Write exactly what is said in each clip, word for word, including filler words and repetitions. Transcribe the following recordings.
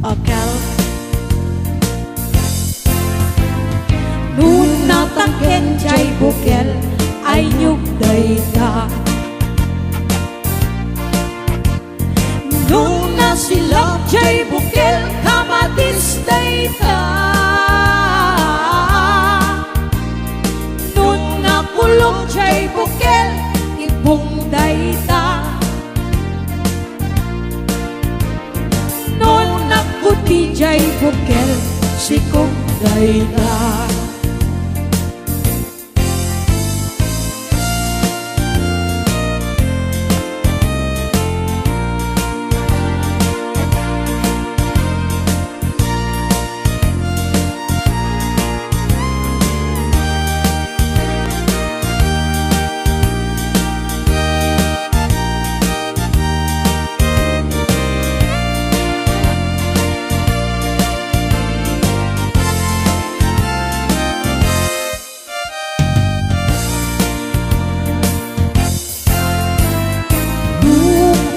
Okel. No natangken jay bukel, aynyog dayta. No nasilak jay bukel, kamatis dayta. No nakulong jay bukel, ibong dayta. No nagputi jay bukel, sikog dayta.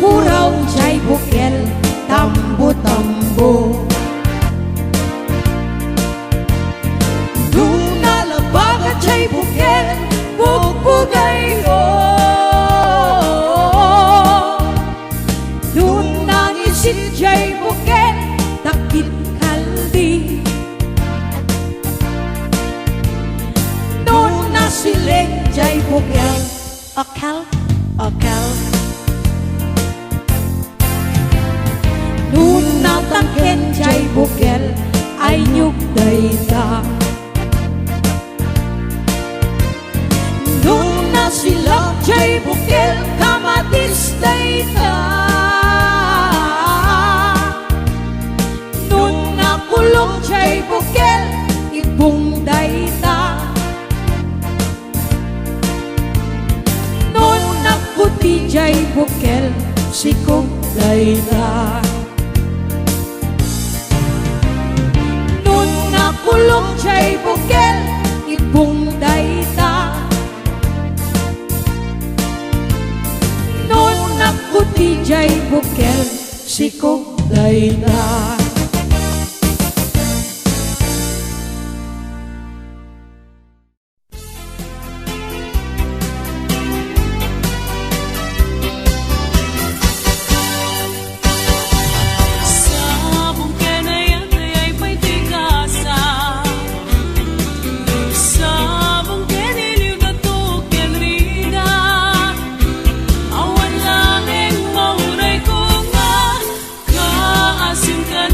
Puraw jay bukel, tambo-tambo. No nalabaga jay bukel, bugbugayyo. No nangisit jay bukel, dakit kaldi. No nasileng jay bukel, okel, okel. No natangken jay bukel, aynyog dayta. No nasilak jay bukel, kamatis dayta. No nakulong jay bukel, ibong dayta. No nagputi jay bukel, sikog dayta. No nakulong jay bukel, ibong dayta. No nagputi jay bukel, sikog dayta. Sabong ken ayat, ayay pay ti gasa. Sabong ken iliw, dato ken rigat. Awan laeng maurayko nga kaasin ken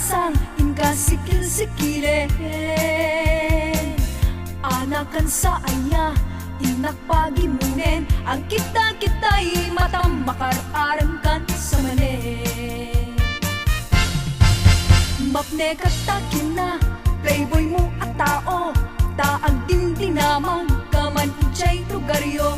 sang inka sikil-sikilen. Anakan sa aya, innak pagimonen, agkita-kitay matam makar-arem kan sa manen. Mapnek ta kinna, playboy mo a tao, ta agdindinamag ka man idiay lugaryo.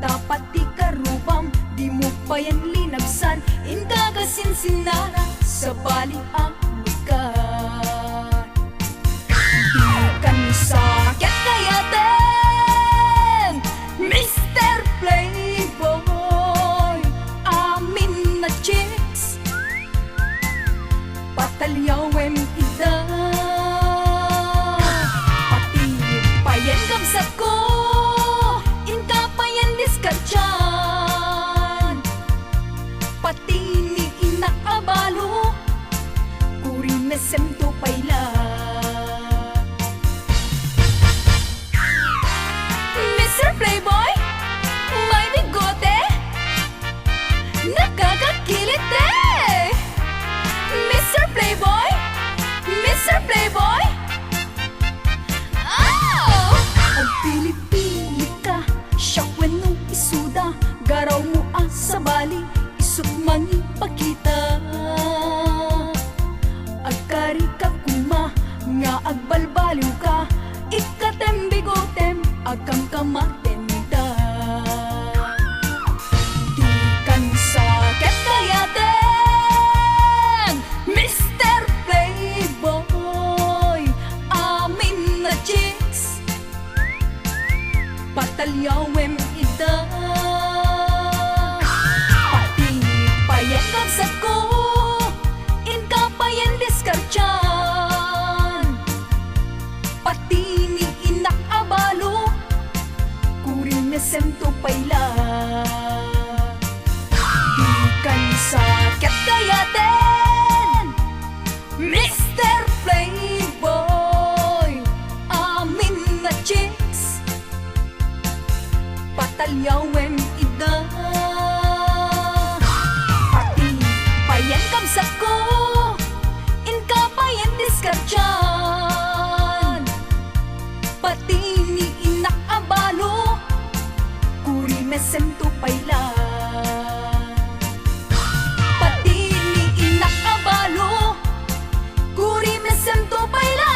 Dapat ti karubam, di mo payen linabsan, inka kasinsinana, sabali a lugar. Dikan sa ket kayaten, Mister Playboy, amin a chicks, pataliawem ida. Pati payen kabsatko, inka payen diskartian. Pati ni innak a balo, kuri mesem to pay la. Mister Playboy, may bigote? Nakakakilit eh! Mister Playboy, Mister Playboy, oh! Agpili-pili ka, siak wenno isuda, garaw mo a sabali, isut mangipakita. Agkari ka koma nga agbalbaliw ka, ikkatem bigotem, agkamkamaten da. Dikan sa ket kayaten, Mister Playboy, amin a chicks, pataliawem ida. Pati payen kabsatko, inka payen diskartian. Pati ni innak a balo, kuri mesem to pay la. Dikan sa ket kayaten, Mister Playboy, amin a chicks, pataliawem ida. Pati payen kabsatko, inka payen diskartian. Pati ni innak a balo, kuri mesem to pay la. Pati ni innak a balo, kuri mesem to pay la.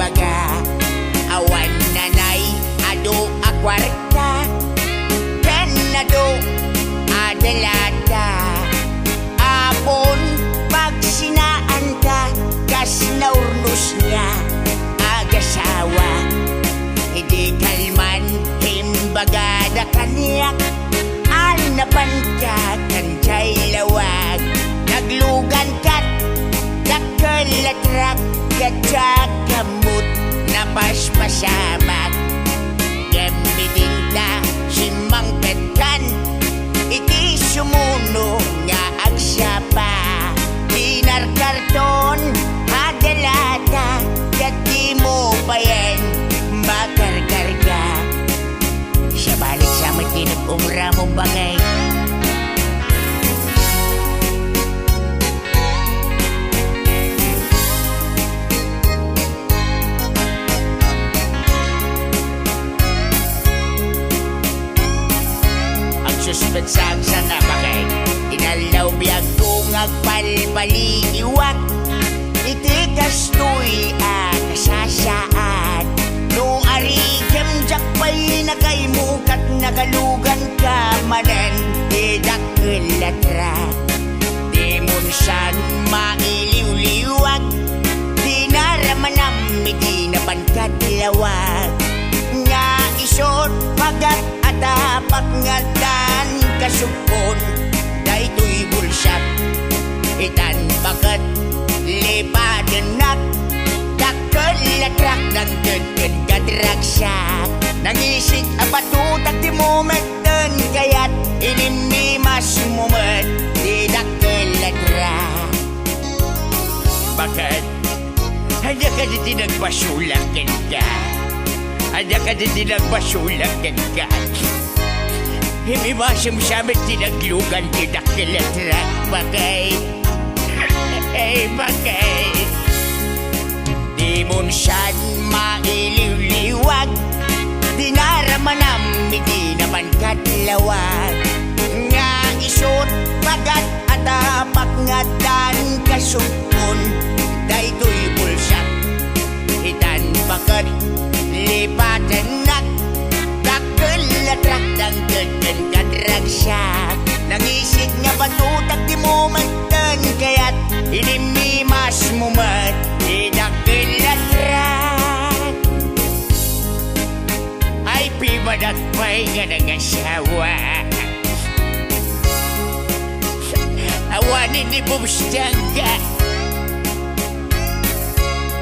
Aga, awan nanay adu a kuarta, ken adu a dalata. Apon pagsinaanta kas naurnos nga agasawa. Idi kalman, imbagada kaniak, a napanka kan jay lawag. Naglugankat, dakkel a trak, ket diak ammot napaspasamak. Ngem idinta simmangpetkan iti sumuno nga agsapa. Dinarkarton a dalata, ket dimo payen makarkarga. Sabalik sa met ti nag-umra mo, bagay. Agsuspetsak sana, bagay. Inaldaw biagko nga agbalbaliiwak iti kastoy a kasasaad. No arigem, diak pay nakaimukat nagaluganka manen ti dakkel a trak. Dimon san mailiwliwag, dinaramanam iti napankad lawag. Nga isut pagat a tapak nga addan kasubkon daytoy bulsak. Itan baket lipatennak, dakkel a trak nangted ken kadragsak. Nangisig a batutak ti mumetten kayat, inimmimas mo met ti dakkel a trak. Baket, ania kadi ti nagbasolak kenka? Ania kadi ti nagbasolak kenka? Immimasem sa met ti naglugan ti dakkel a trak, bagay. Ay, bagay. Dimon san mailiwliwag, dinaramanam iti napankad lawag. Nga isut pagat a tapak nga addan kasubkon daytoy bulsak. Itan baket lipatennak, dakkel a trak nangted ken kadragsak. Nangisig nga batutak ti mumetten kayat, inimmimas mo met ti dakkel a trak. Ay, pimanak pay nga nangasawa. Awanen ni Bubs ti angga.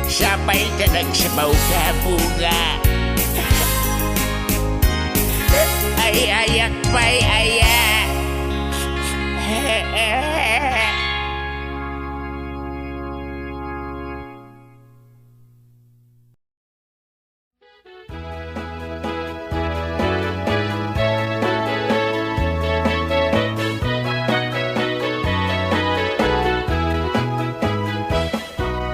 Sapay ta nagsabaw ka, bunga. Ay, ayak pay, aya.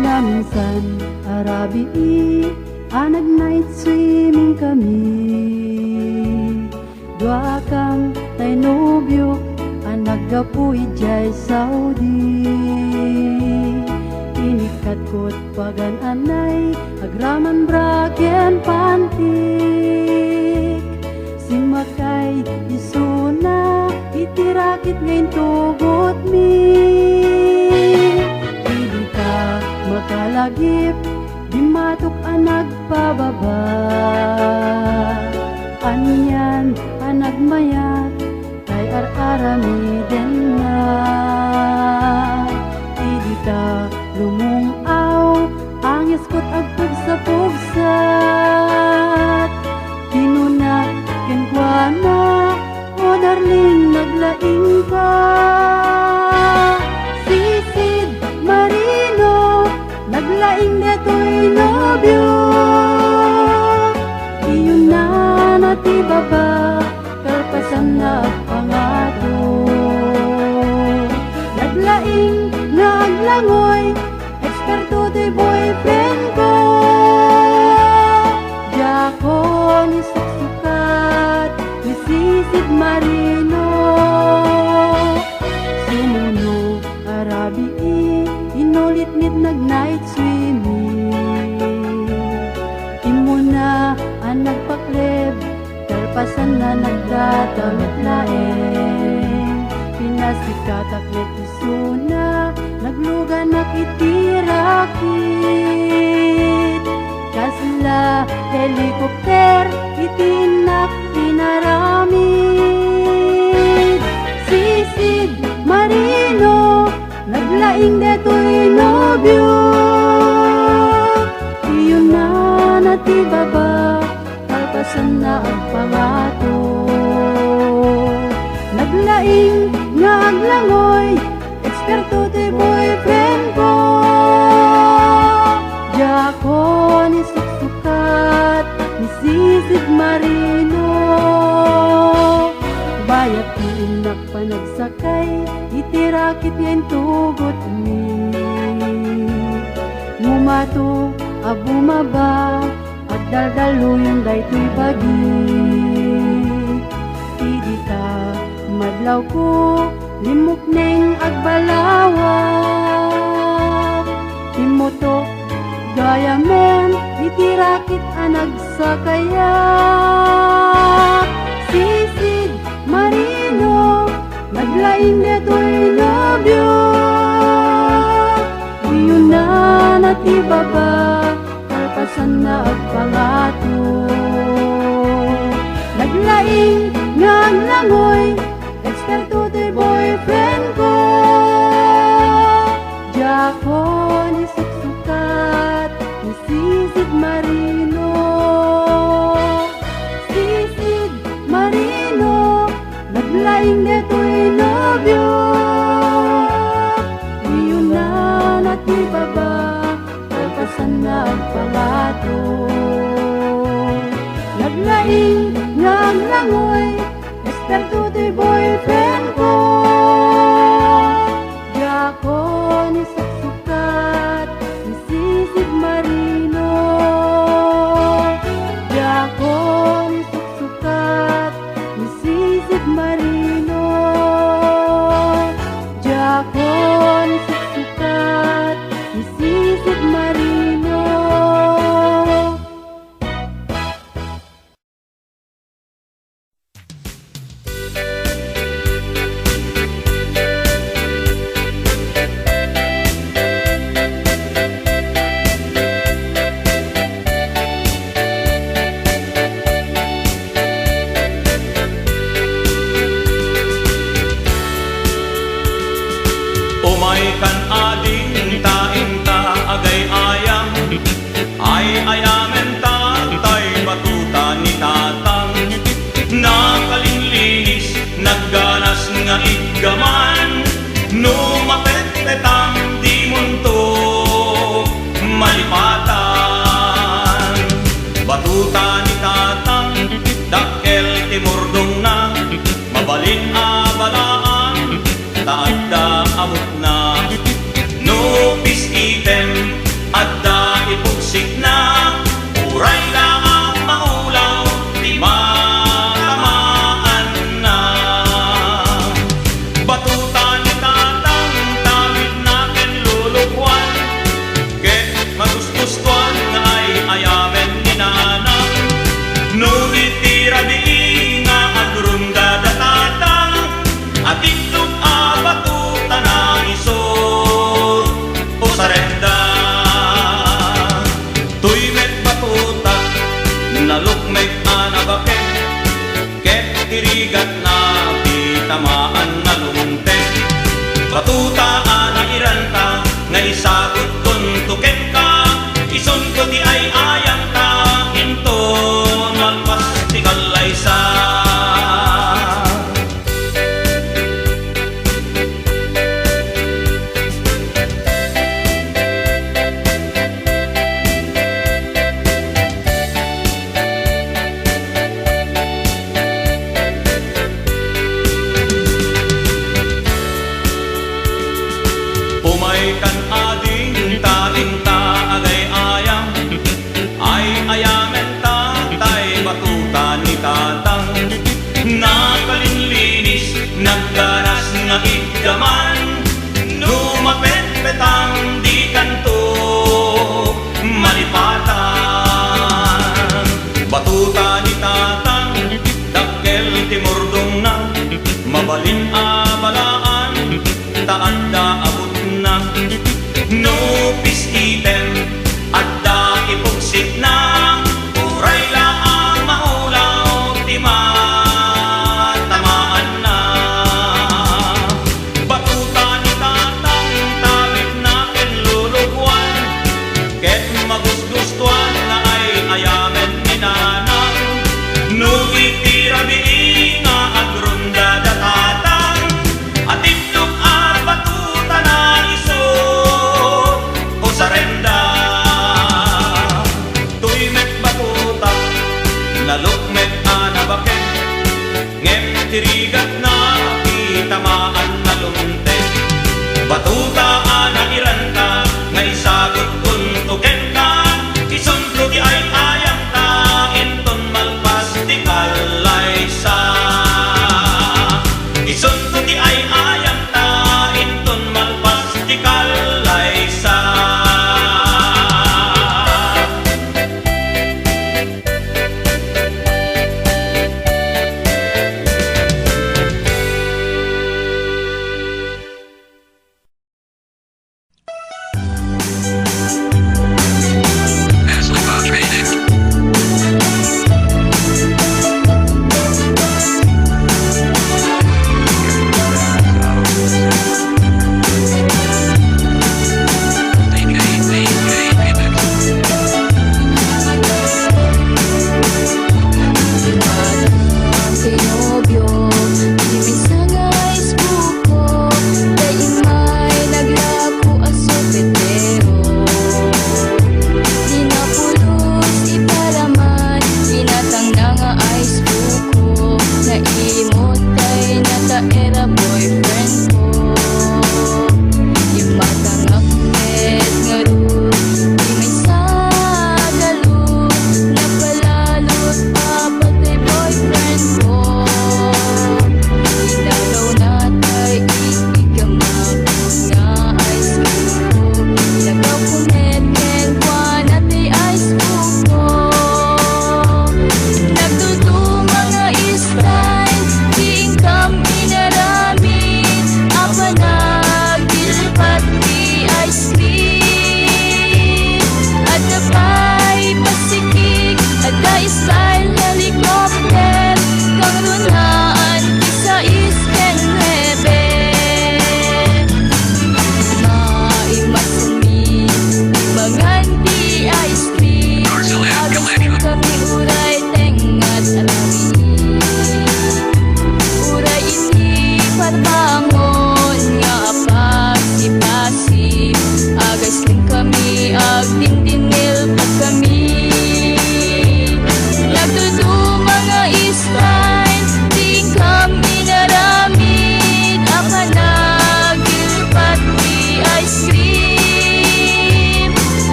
Naminsan a rabii a nag-night swimming kami. Duakam tay nobiok a naggapu idiay Saudi. Inikkatkot pagan anay agraman bra ken pantik. Simmakay isuna iti rakit nga intugotmi. Idi ta makalagip, dimmatok a nagpababa. Anian a nagmayat, tay ar-aramidenna. Idi ta lumung-aw, angeskot agpugsapugsat. Kinunak kenkuana, "O darling, naglaingka." Sisid Marino, naglaing detoy nobio. Iyunana ti baba, kalpasanna agpangato. Naglaing nga aglangoy, eksperto ti boyfriend ko. Diakon isuksukat ni Sisid Marino. Sumuno a rabii, inulit met nag-night swimming. Pasanna nagdadamet laeng, pinasikatak met isuna, nagluganak iti rakit. Kasla helikopter iti innak inaramid. Sisid Marino, naglaing detoy nobio. Iyunana ti baba, kalpasanna agpangato. Naglaing nga aglangoy, eksperto ti boyfriend ko. Diakon isuksukat ni Sisid Marino. Bayat ti innak panagsakay iti rakit nga intugotmi. Ngumato a bumaba, agdaldaluyon daytoy bagi. Idi ta madlawko, limmukneng agbalawak. Timmutok gayamen iti rakit a nagsakayak. Sisid Marino, naglaing detoy nobio. Iyunana ti baba, kalpasanna agpangato. Naglaing nga aglangoy, eksperto ti boyfriend ko. Diakon isuksukat ni Sisid Marino. Sisid Marino, naglaing detoy nobio. Iyunana ti baba, kalpasanna agpangato. Naglaing nga aglangoy, eksperto ti boyfriend ko. Diakon isuksukat ni Sisid Marino. Diakon isuksukat ni Sisid Marino. Diakon isuksukat ni Sisid Marino. Umay kan ading ta inta agay-ayam. Ay-ayamen ta tay batuta ni Tatang. Nakalinlinis, nagganas nga iggaman. No mapetpetang, dimonto malipatan. Batuta ni Tatang, dakkel ti murdongna. Mabalin a balaan, ta adda abutna. No pis-item, adda ipugsikna. Uray la a maulaw ti matamaanna. Batuta ni Tatang, tawidna ken lulukuan. Ket magustustuan nga ay-ayamen ni Nanang. No di ti rabii nga agrunda da Tatang, a tiktok a batuta na iso o sarenda. Toy met batuta, nalukmek a nabaket, ket ti rigatna ti tamaan nalungtek. Batuta a nairanta nga isagudkonto kenka, isunko ti ay-ayamta, inton malpas ti kallaysa. Umay kan ading ta inta agay-ayam, ay-ayamen ta tay batuta ni Tatang. Nakalinlinis, nagganas nga iggaman, no mapetpetang dikanto malipatan. Batuta ni Tatang, Balin a balaan, ta adda abutna. No piskiten, adda ipugsitna. Uray la a maulaw ti matamaanna. Batuta ni Tatang, tabitna ken luluboan. Ket magusgustoan nga ay-ayamen ni Nanang. No iti rabii nga agrunda da Tatang, atindog a batutana isu usarenda. Toy met batuta, nalukmet a nabaket. Ngem ti rigatna, ti tamaan a lumtek. Batuta a nairanta, nga isagutkon kenta, isunto ti ay-ayamta, inton malpas ti kallaysa. Isunto ti ay-ayamta, inton malpas ti kallaysa.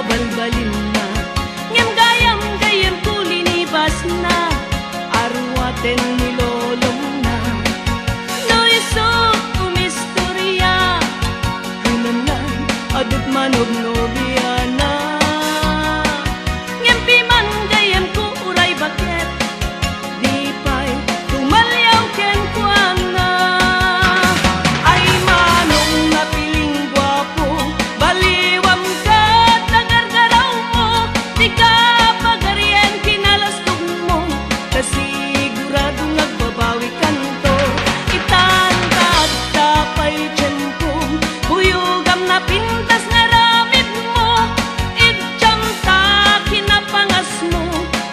balbalinna. Ngem gayam, gayyemko, linibasna, aruaten ni lolongna. No isu umistoria, kunana, adut manobnobiana. Ngem piman, gayyemko, uray baket, di pay tumaliaw kenkuana. Ay manong napiling guapo, baliwam ket agargarawmo, dika pagarien kinalastogmo, ta sigurado nga agbabawikanto. Itan ta adda pay tiempom, buyogam napintas nga aramidmo, igdiam ta kinapangasmo,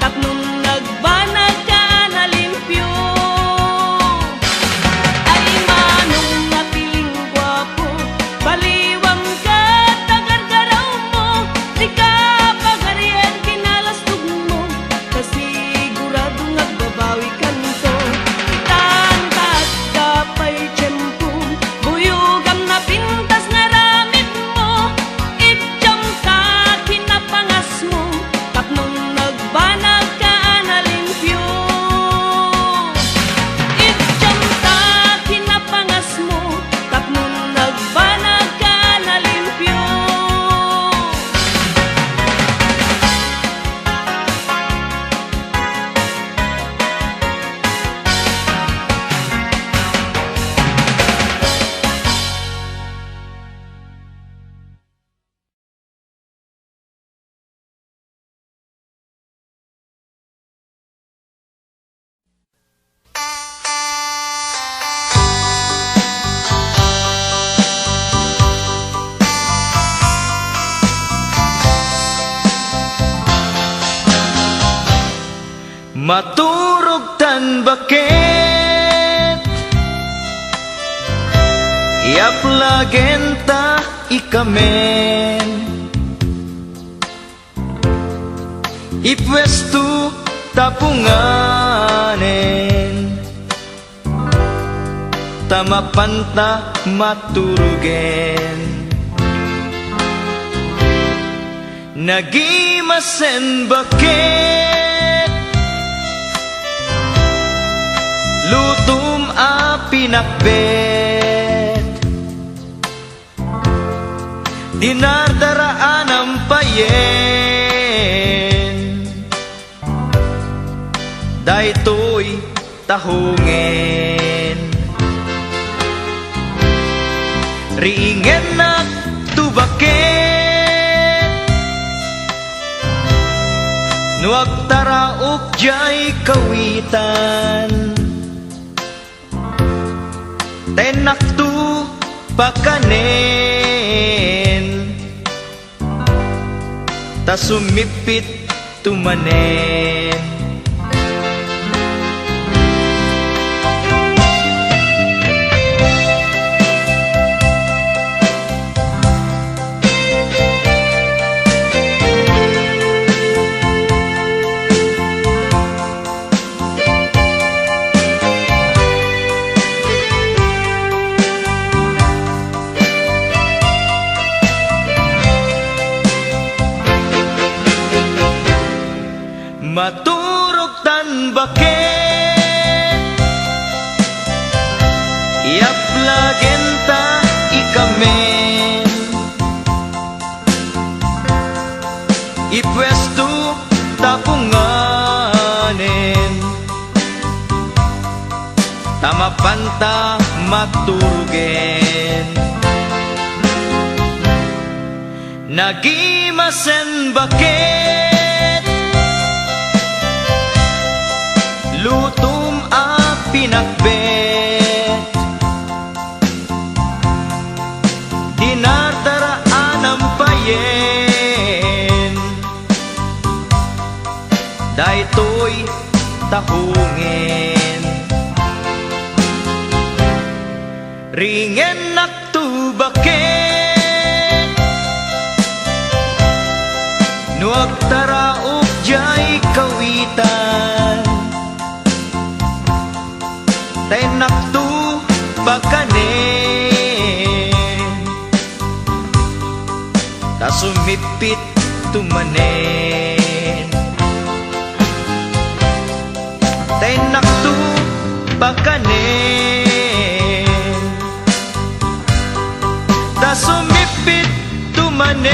tapno nagbanag ka a nalimpio. Ay manong napiling guapo, baliwam ket agargarawmo, dika pagarien kinalastogmo, ta sigurado nga agbabawikanto. Itan ta adda pay tiempom, buyogam napintas nga aramidmo, igdiam ta kinapangasmo, tapno nagbanag ka a nalimpio. Igdiam ta kinapangasmo, tapno nagbanag ka a nalimpio. Maturog tan baket, iyaplagen ta ikamen. Ipuesto ta punganen, ta mapanta maturogen. Nagimasen baket, lutom a pinakbet. Dinardara a nampayen, daytoy tahongen. Riingennak to baket no agtaraok diay kawitan. Tennakto pakanen, ta sumippitto manen. Maturog tan baket, iyaplagen ta ikamen. Ipuesto ta punganen, ta mapanta maturogen. Nagimasen baket, lutom a pinakbet. Dinardara a nampayen, daytoy tahongen. Riingennakto baket no agtaraok diay kawitan. Tennakto pakanen, ta sumippit tumanen. Ta innakto pakanen. Ta sumippit tumanen.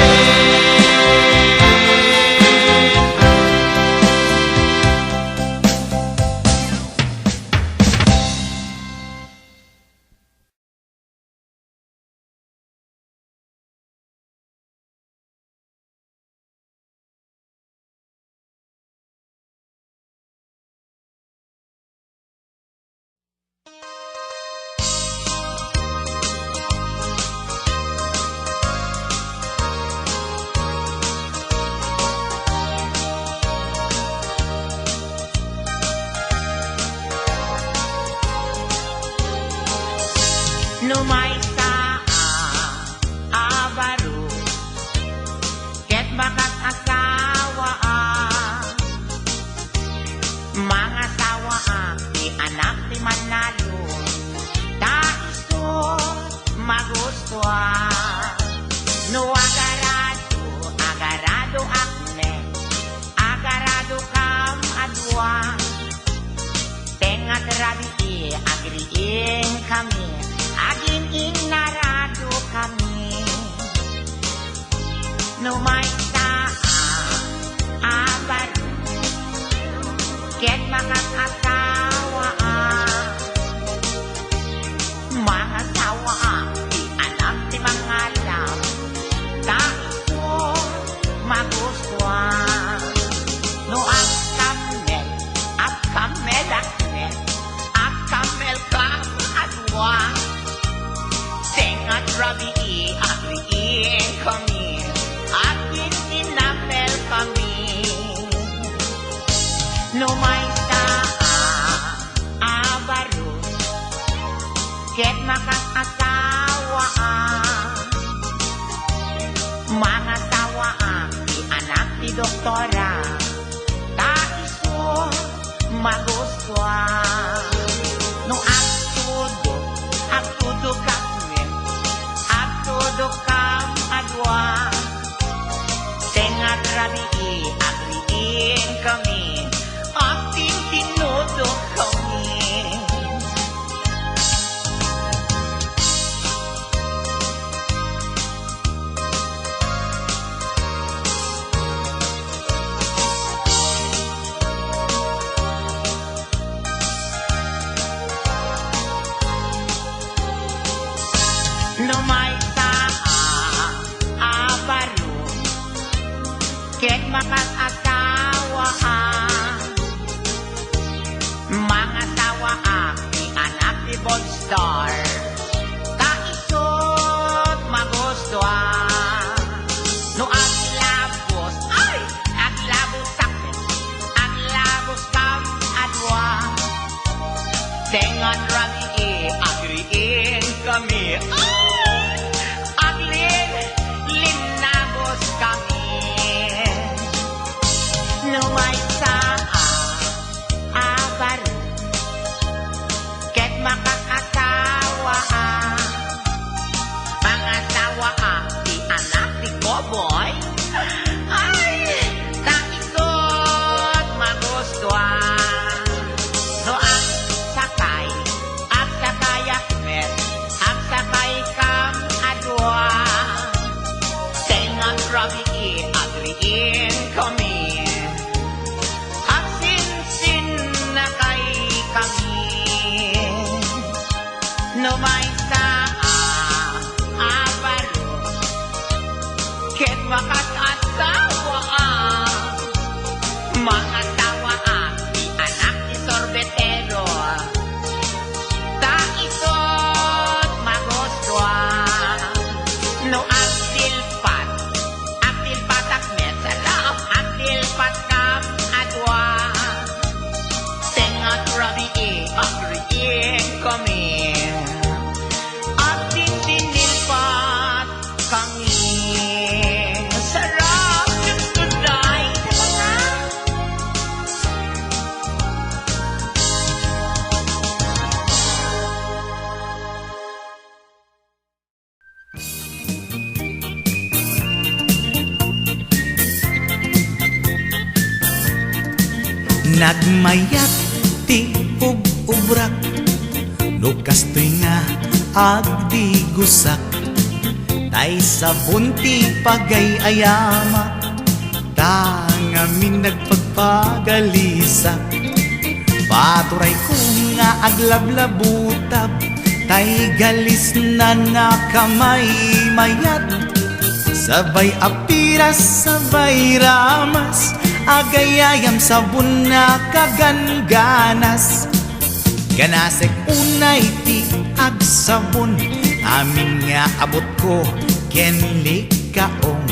No maysa a, a baro ket makaasawaak, mangasawaak ti anak ti mannalon, ta isu magustuak. No agarado, agaradoak met, agaradokam a dua. Tengnga ti rabii, agriingkami, agin-innaradokami. No maysa a, a baro ket makaasawaak, mangasawaak ti anak ti mangalab, ta isu magustuak. No agkammel, agkammelak met, agkammelkam a dua. Tengnga ti rabii, agriingkami, agin-innammelkami. No maysa a, a baro ket makaasawaak, mangasawaak ti anak ti doktora, ta isu magustuak. No agtudok, agtudokak met, agtudokam a dua. Tengnga ti rabii, agriingkami, agtintinnudokami. No maysa a, a baro ket makaasawaak, mangasawaak ti anak ti Bonstar, ta isut magustuak. No aglabus, ay, aglabusak, aglabuskam a dua. Tengnga ti rabii, agriingkami. Ay, aglin, linnaguskami. No maysa a, a baro ket makaasawaak, mangasawaak ti anak ti Koboy. Ay, ta isut magustuak. No agsakay, agsakayak met, agsakaykam a dua. Tengnga ti rabii, agriingkami, agsinsinnaykami. No maysa a, a baro ket makaasawaak, mangasawaak ti anak ti sorbetero, ta isut magustuak. No agtilpat, agtilpatak met, sarap, agtilpatkam a dua. Tengnga ti rabii, agriingkami, agtintinilpatkami. Sarap. Nagmayat ti ub-ubrak, no kastoy nga agdigosak, tay sabon ti pagay-ayamak, ta ngamin nagpagpagalisak. Paturayko nga aglablabutab, tay galisna nakamaymayat. Sabay apiras, sabay ramas, agayayam sabon a kagangganas. Ganasek unay ti agsabon, amin nga abutko ken likaong.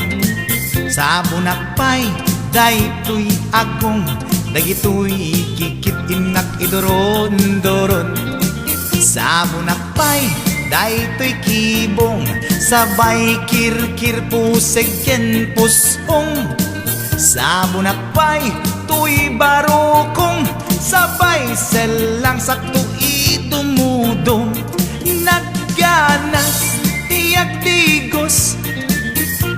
Sabonak pay daytoy agong, dagitoy kikit-innak iduron-duron. Sabonak pay daytoy kibong, sabay kirkir, puseg ken pusong. Sabonak pay toy barukong, sabay sellang, sakto idumudong. Nagganas ti agdigos,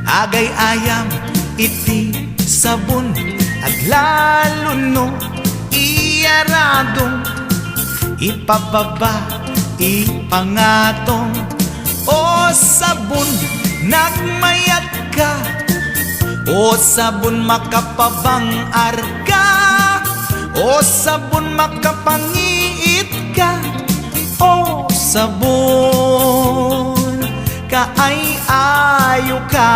agay-ayam iti sabon, aglalo no iyaradong, ipababa, ipangatong. O sabon, nagmayatka. O sabon, makapabangarka. O sabon, makapangiitka. O sabon, kaay-ayoka.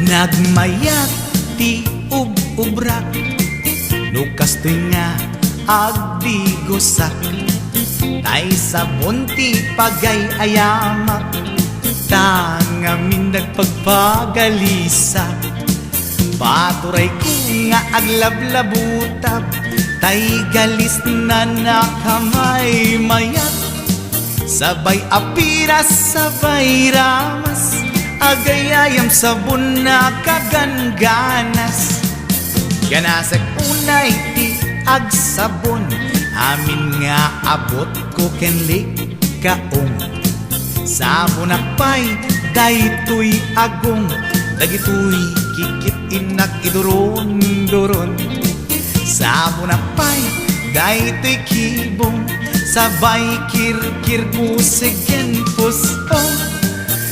Nagmayat ti ub-ubrak, no kastoy nga agdigosak, tay sabon ti pagay-ayamak, ta ngamin nagpagpagalisak. Paturayko nga aglablabutab, tay galisna nakamaymayat. Sabay apiras, sabay ramas, agayayam sabon a kagangganas. Ganasek unay ti agsabon, amin nga abutko ken likaong. Sabonak pay daytoy agong, dagitoy kikit-innak iduron-duron. Sabonak pay daytoy kibong, sabay kirkir, puseg ken pusong.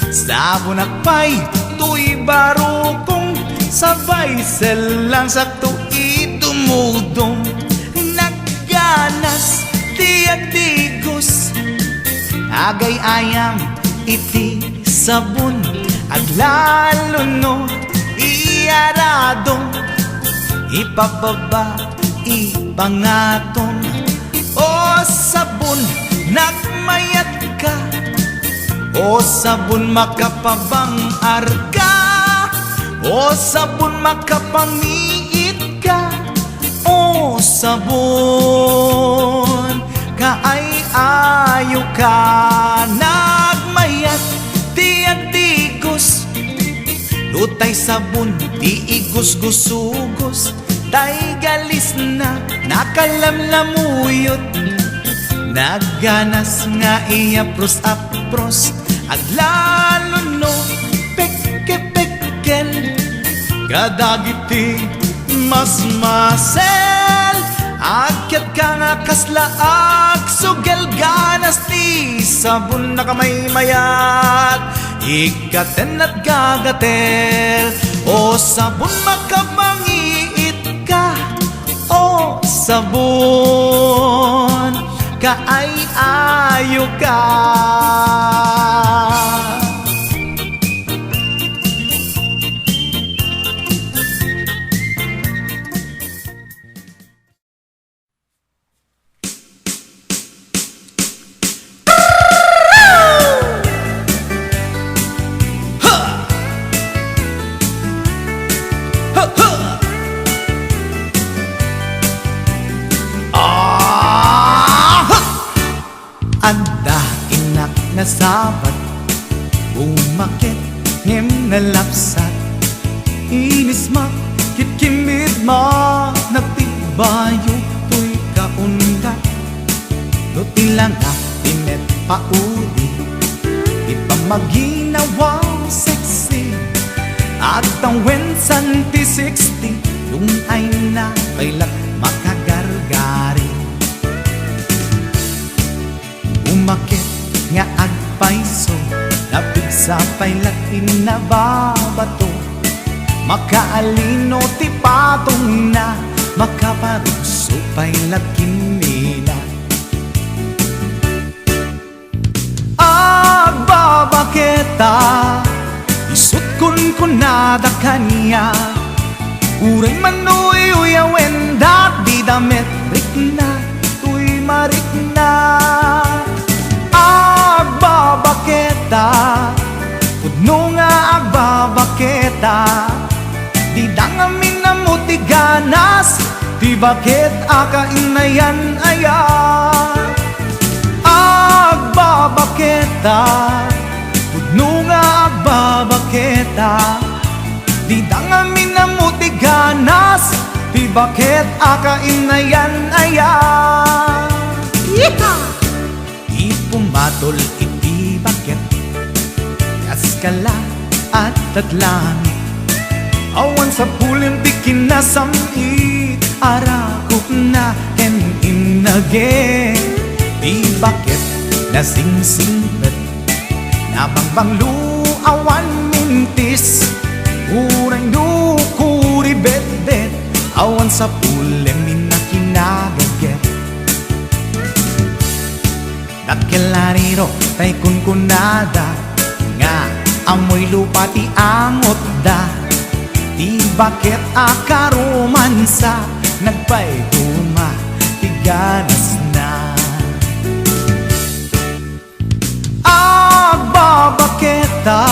Sabonak pay toy barukong, sabay sellang, sakto idumudong. Nagganas ti agdigos, agay-ayam iti sabon, aglalo no iyaradong, ipababa, ipangatong. O sabon, nagmayatka. O sabon, makapabangarka. O sabon, makapangiitka. O sabon, kaay-ayoka. Nagmayat ti agdigos, no tay sabon ti igusgusugos, tay galisna nakalamlamuyot. Nagganas nga iyapros-apros, aglalo no pekke-pekkel kadagiti masmasel. Agyatka nga kasla agsugel, ganas ti sabon, nakamaymayat, ikkaten at gagatel. O sabon, makapangiit ka. O sabon, kaay-ayoka. Sabad, bumaket ngem nalapsat. Inismak ket kimmidma, nagtibbayo toy kaundat. No ti langak ti met pauli, ti pammaginawa sexy. Agtawen san ti sixty, dun ay na pay la makagargari. Umaket nga agpayso, napigsa pay la ti nababato. Makaalino ti patongna, makaparugso pay la kimmina. Agbabaketa, isut' kunkunada kaniak. Uray man uyuyawen da, dida met rikna toy marikna. Agbabaketa, pudno nga agbabaketa, dida ngamin ammo ti ganas ti baket a kainayan-ayan. Agbabaketa, pudno nga agbabaketa, dida ngamin ammo ti ganas ti baket a kainayan-ayan. Yeehaw! Ipumatol iti baket, kaskala, addat langit. Awan sapulem ti kinasam-it, arakupna ken innage. Ti baket nasingsingpet, nabangbanglo, awan mintis. Uray no kuribetbet, awan sapulem inna kinagaget. Dakkel a riro tay kunkunada nga ammoy lupa ti angotda. Ti baket a karomansa, nagpayduma ti ganasna. Agbabaketa,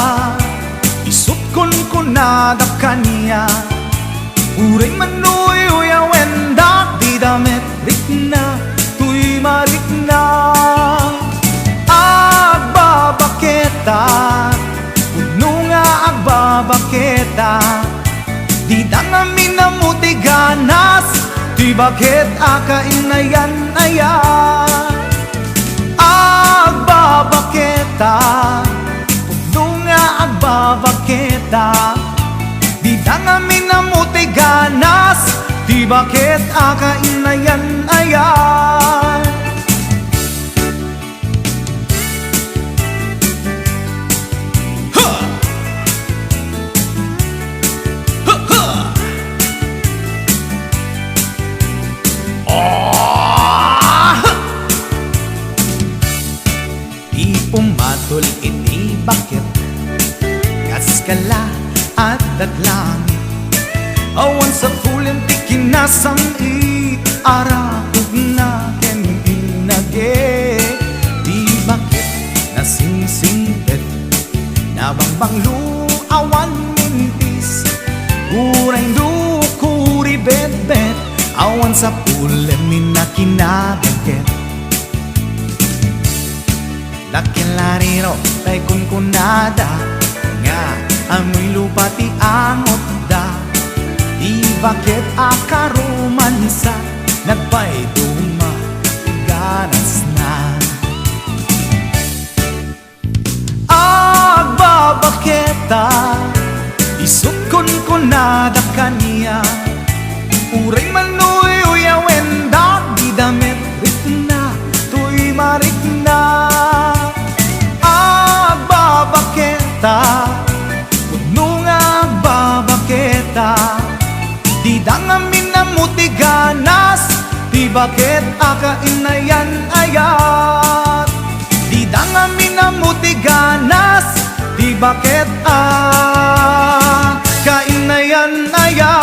isut' kunkunada kaniak. Uray man uyuyawen da, dida met rikna toy marikna. Agbabaketa, pudno nga agbabaketa, dida ngamin ammo ti ganas ti baket a kainayan-ayan. Agbabaketa, pudno nga agbabaketa, dida ngamin ammo ti ganas ti baket a kainayan-ayan. Ha! Ha, ha! Ah! Ti umatol iti baket, kaskala, addat langit. Awan sapulem ti kinasam-it, arakupna ken innage. Ti baket nasingsingpet, nabangbanglo, awan mintis. Uray no kuribetbet, awan sapulem inna kinagaget. Dakkel a riro tay kunkunada nga ammoy lupa ti angotda. Ti baket a karomansa, nagpayduma ti ganasna. Agbabaketa, isut' kunkunada kaniak. Uray man uyuyawen da, dida met rikna toy marikna. Agbabaketa, pudno nga agbabaketa, dida ngamin ammo ti ganas ti baket a kainayan-ayan. Dida ngamin ammo ti ganas ti baket a kainayan-ayan.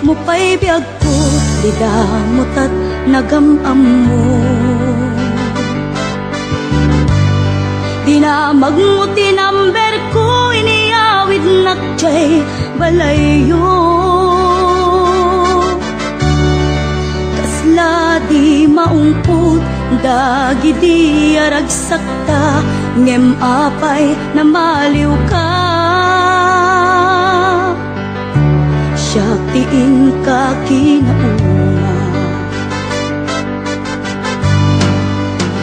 Mo pay biagko, dida mo tat nagam-ammo. Dinamagmo ti number ko, iniyawidnak jay balayyo. Kasla di maungpot dagidi a ragsakta, ngem apay namaliwka? Siak ti inka kinauma.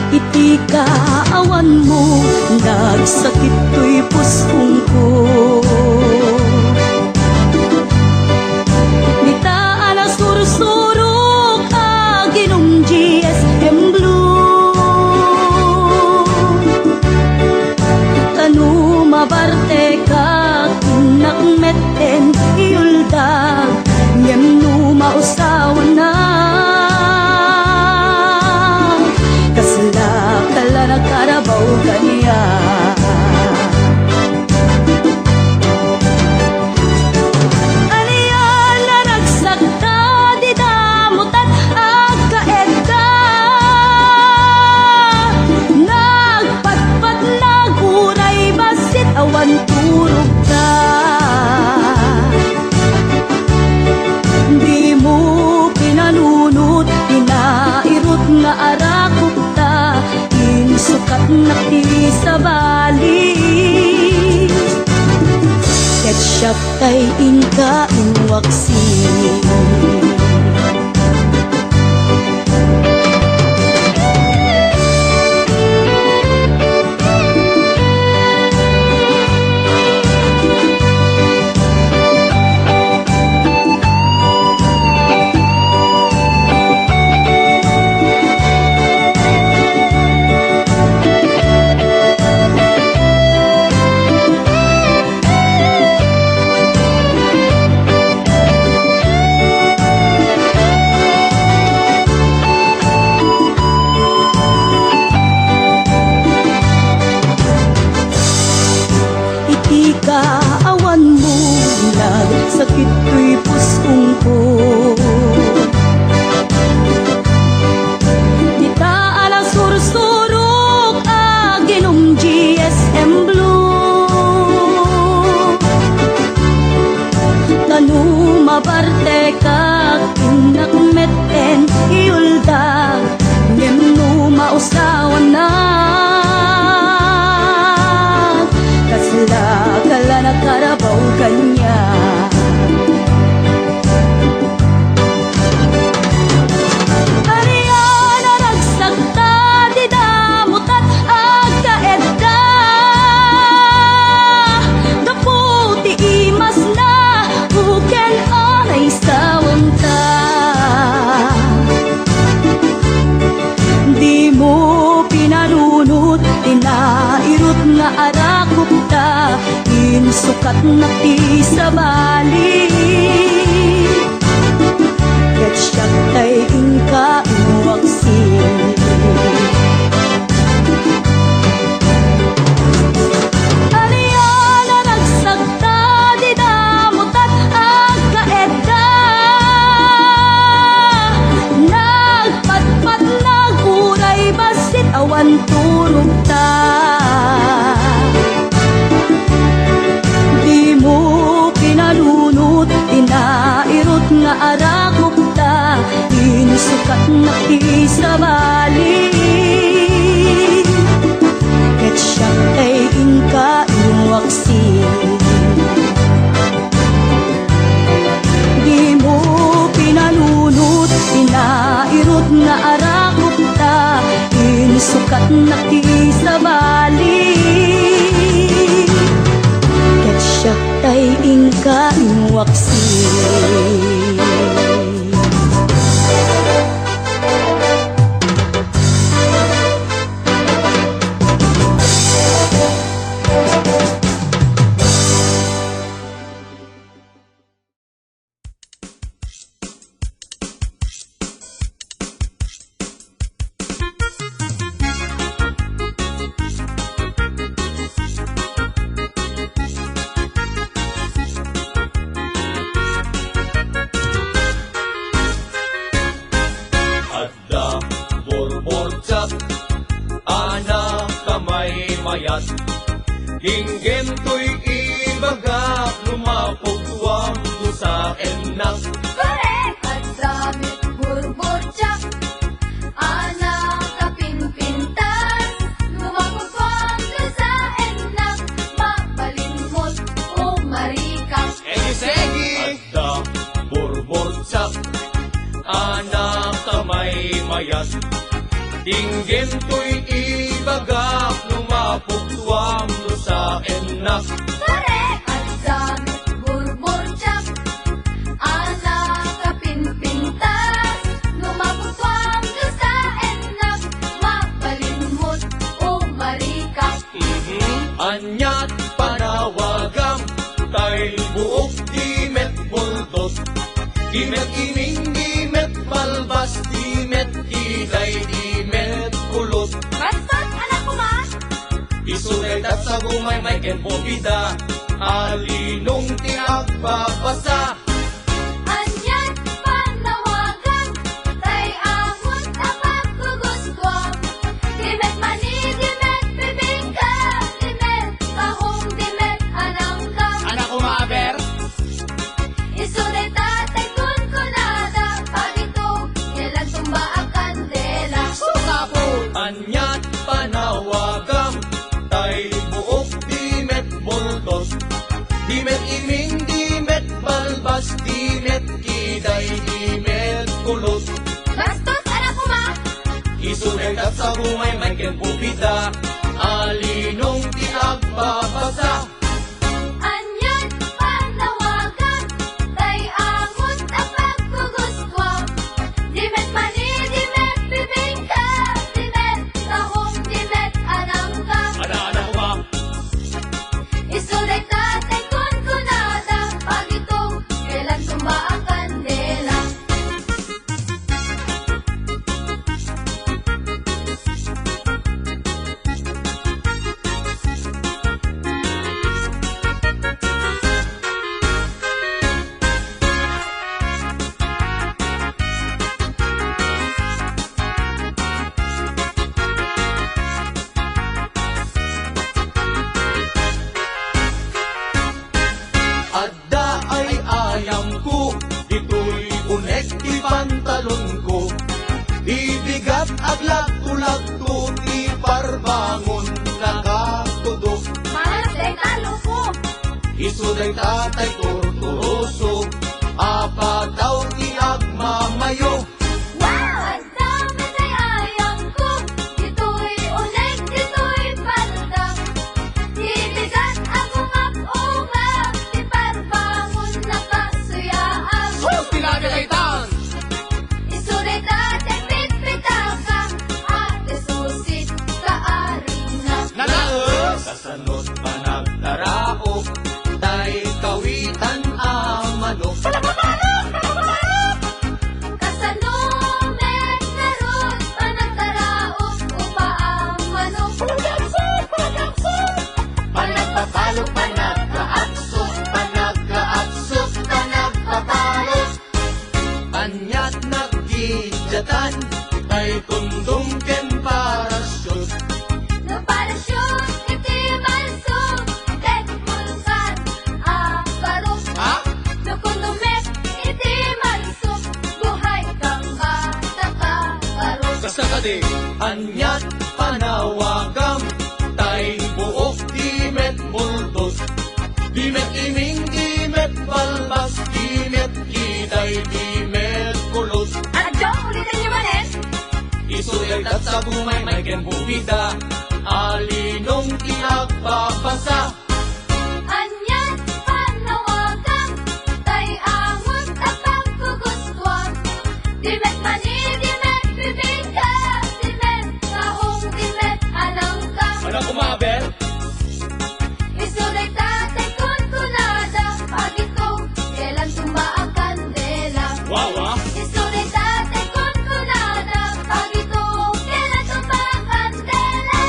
Iti kaawanmo, nagsakit toy puskongko. Dita a nasursurok, aginom G S M Blue. Ta no mabartekak, innak metten iuldag, ngem no mausawannak, kasla kala nakarabaw kaniak. Ania a ragsakta, dida mo tat agkaedda. Nagpatpatnak uray bassit awan turogta. Dimo pinanunot ti nairut nga arakopta, insukatnak ti sabali. Ket siak tay inka inwaksi. Iti kaawanmo, nagsakit toy puskongko. Dita a nasursurok, aginom G S M Blue. Ta no mabartekak, innak metten iuldag, ngem no mausawannak, kasla kala nakarabaw kaniak. Ania a ragsakta, dida mo tat agkaedda. Gapu ti imasna, uken a naisawangta. Dimo pinanunot ti nairut nga arakopta, insukatnak ti sabali. Ket siak tay inka inwaksi. Ania a ragsakta, dida mo tat agkaedda. Nagpatpatnak uray bassit awan turogta. Dimo pinanunot ti nairut nga arakopta, insukatnak ti sabali. Ket siak tay inka inwaksi. Dimo pinanunot ti nairut nga arakopta, insukatnak ti sabali. Ket siak tay inka inwaksi. Ayat. Inggem toy ibagak, lumapog tuang dusa ennak. Korek! Adda met burburtsak, anak a pinpintas, lumapog tuang dusa ennak, mabalin met umarikak. Egi, segi! Adda burburtsak, anak a maymayat. Inggem toy ibagak, lumapog tuang dusa ennak. Korek! Adda met burburtsak, anak a pinpintas, lumapog tuang dusa ennak, mabalin met umarikak. Mhm. Aniat panawagam, tay buok di met buldos, di met iming, di met balbas, di met kiday, di met kulot. Bastos, anak koma! Isu dayta sa gumaymay ken bubida, alinong ti agbabasa. Aniat panawagam, tay amon a paggugustuam. Di met mani, di met bibingka, di met tahong, di met anangka. Anak koma, aber? Isu dayta tay kunkunada, pagitog, kailan tumba a kandela. Sukapon! Aniat panawagam, tay buok di met buldos, di met iming, di met balbas, di met kiday, di met kulot. Bastos, anak koma! Isu dayta sa gumaymay ken bubida, alinong ti agbabasa. Aniat panawagam, tay amon a paggugustuam. Di met mani, di met bibingka, di met tahong, di met anangka. Ada, ada ko ba? Isu dayta tay kunkunada, pagitog, kailan tumba a kandela. Adda ay-ayamko, ditoy unek ti pantalonko. Di bigat aglatto-latto ti parbangon nakatudo. Malas dayta, Lupo. Isu dayta tay turturoso, a padaw ti agmamayo. Wow! Dama tay ayamko, ditoy unek, ditoy palda. Ti bigat a gungap-ungap, ti parbangon nakasuyaab. Sus, ti lagi daytan! Isu dayta ti pitpitaka, a ti susit kaarina. Nalaes! Kasano't panagtaraok, tay kawitan a manok. Kasano met ngarud panagtaraok, upa a manok? Panagpapalok, panagkaaksok, panagkaaksok, panagpapalok. Aniat naggidiatan, tay kondom ken parachute. No parachute iti malsuk, ket bulkan a barok. Ha? No kondom met iti malsuk, buhay kang bata ka barok. Kasta kadi, aniat panawagam, tay buok di met buldos. Di met iming, di met balbas, di met kiday, di met kulot. Adyo, ulitanyo manen. Isu dayta sa gumaymay ken bubida, alinong ti agbabasa. Aniat panawagam, tay amon a paggugustuam. Di met mani, di met bibingka, di met tahong, di met anangka. Ano, kumabel? Isu dayta tay kunkunada, pagitog, kailan tumba a kandela. Wawa. Isu dayta tay kunkunada, pagitog, kailan tumba a kandela.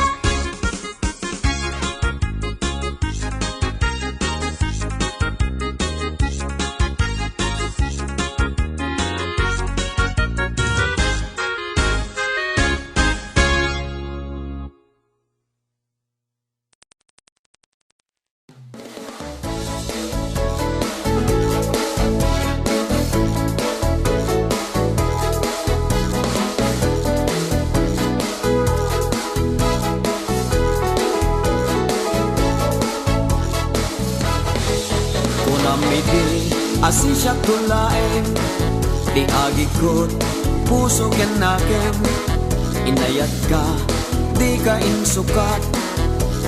Idi asisiak laeng ti agikut puso ken nakem, inayatka, dika insukat,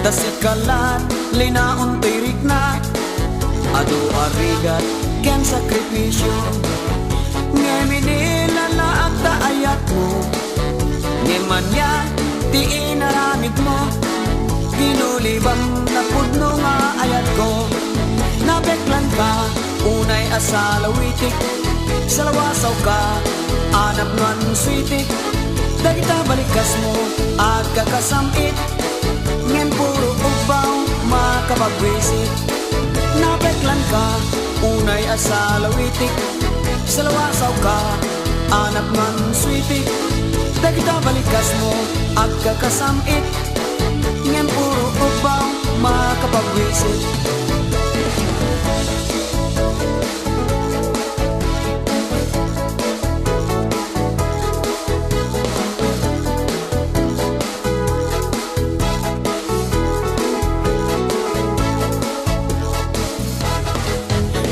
ta sika laeng linaon ti riknak. Adu a rigat ken sakripisio, ngem inilalaak ta ayatmo. Ngem ania ti inaramidmo? Kinulibam napudno nga ayatko. Napeklanka, unay a salawitik. Salawasawka, a napnoan suitik. Dagita balikkasmo, agkakasam-it. Ngem puro ubbaw, makapagwisit. Napeklanka, unay a salawitik. Salawasawka, a napnoan suitik. Dagita balikkasmo, agkakasam-it. Ngem puro ubbaw, makapagwisit.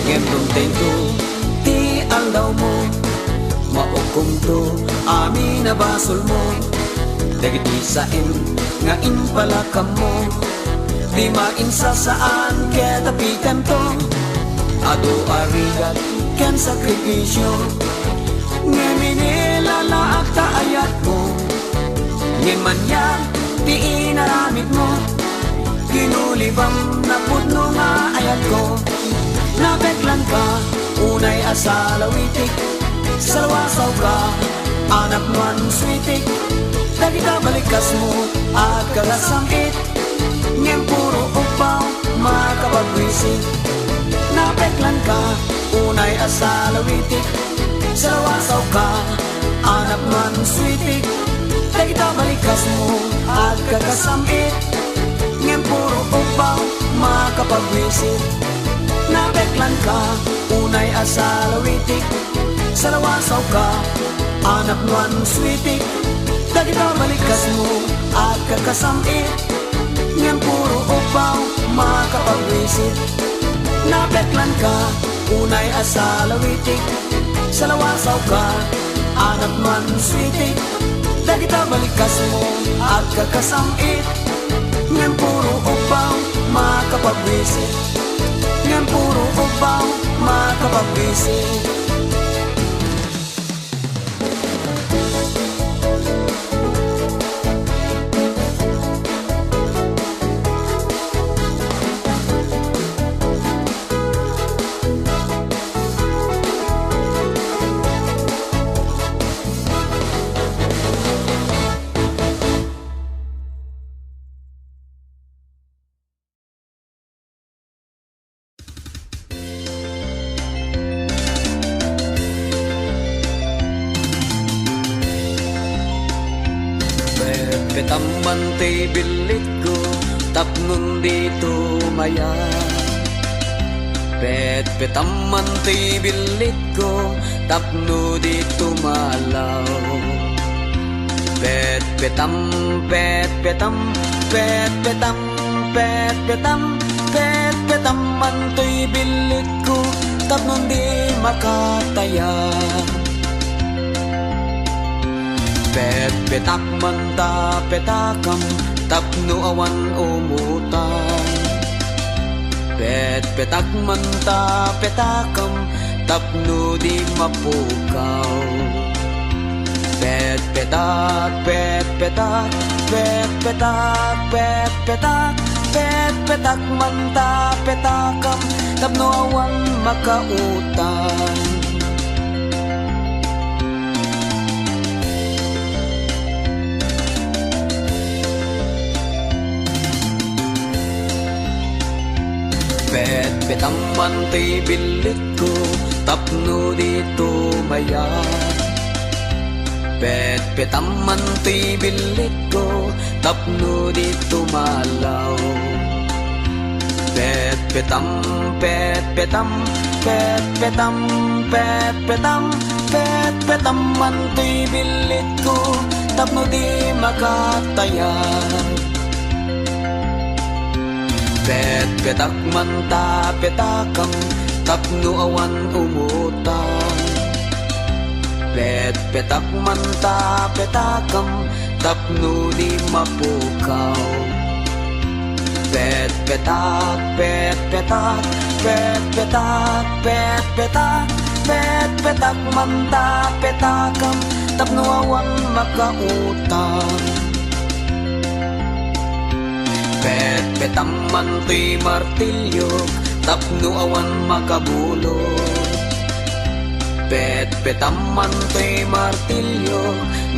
Ngem dumtengto ti aldawmo, maukomto amin a basolmo. Dagiti saem nga impalakammo, di mainsasaan ket apitento. Adu a rigat ken sakripisio, ngem inilalaak ta ayatmo. Ngem ania ti inaramidmo? Kinulibam napudno nga ayatko. Napeklanka, unay a salawitik. Salawasawka, a napnoan suitik. Dagita balikkasmo, agkakasam-it. Ngem puro ubbaw, makapagwisit. Napeklanka, unay a salawitik. Salawasawka, a napnoan suitik. Dagita balikkasmo, agkakasam-it. Ngem puro ubbaw, makapagwisit. Napeklanka, unay a salawitik. Salawasawka, a napnoan suitik. Dagita balikkasmo, agkakasam-it. Ngem puro ubbaw, makapagwisit. Napeklanka, unay a salawitik. Salawasawka, a napnoan suitik. Dagita balikkasmo, agkakasam-it. Ngem puro ubbaw, makapagwisit. Ngem puro ubbaw, makapagwisit. Petpetam man ti billitko tapno di tumayab. Petpetam man ti billitko tapno di tumalaw. Petpetam, petpetam, petpetam, petpetam, petpetam man toy billitko tapno di makatayab. Petpetak man ta petakam tapno awan umutan. Petpetak man ta petakam tapno di mapukaw. Petpetak, petpetak, petpetak, petpetak, petpetak man ta petakam tapno awan makautan. Petpetam man ti billitko tapno di tumayab. Petpetam man ti billitko tapno di tumalaw. Petpetam, petpetam, petpetam, petpetam, petpetam man ti billitko tapno di makatayab. Petpetak man ta petakam tapno awan umutang. Petpetak man ta petakam tapno di mapukaw. Petpetak, petpetak, petpetak, petpetak, petpetak man ta petakam tapno awan makautang. Petpetam man toy martilyo tapno awan makabulog. Petpetam man toy martilyo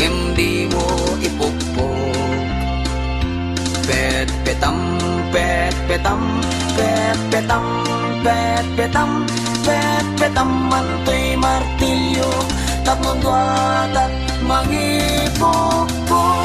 ngem dimo ipukpok. Petpetam, petpetam, petpetam, petpetam, petpetam man toy martilyo tapno duatak mangipukpok.